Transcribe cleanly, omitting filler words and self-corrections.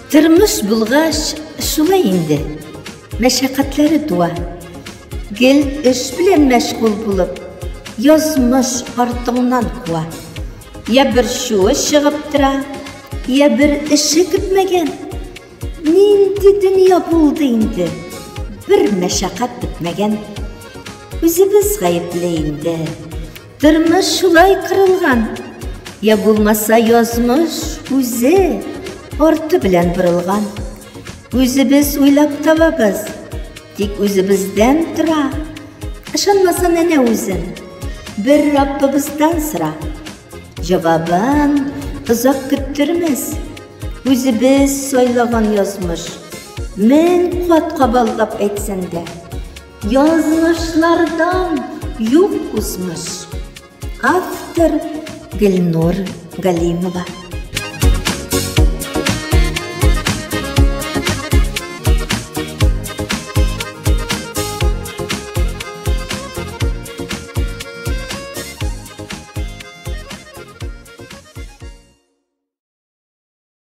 Тормыш булгач, шулай инде. Мәшәкатьләре туа. Гел эш белән мәшгуль булып, язмыш артыңнан куа. Я бер чуы чыгып тора, я бер эше көтмәгән. Нинди дөнья булды инде? Бер мәшәкать бетмәгән. Үзебез гаепле инде. Тормыш шулай кырылган. Я булмаса язмыш үзе арты белән борылган. Үзебез уйлап табабыз, тик үзебездән тора. Ышанмасаң әнә үзен, бер Раббыбыздан сора. Җавабын озак көттермәс. Үзебез сайлаган язмыш. Мең кат кабаллап әйтсәң дә, Язмышлардан юк узмыш. Автор Гөлнур Галимова.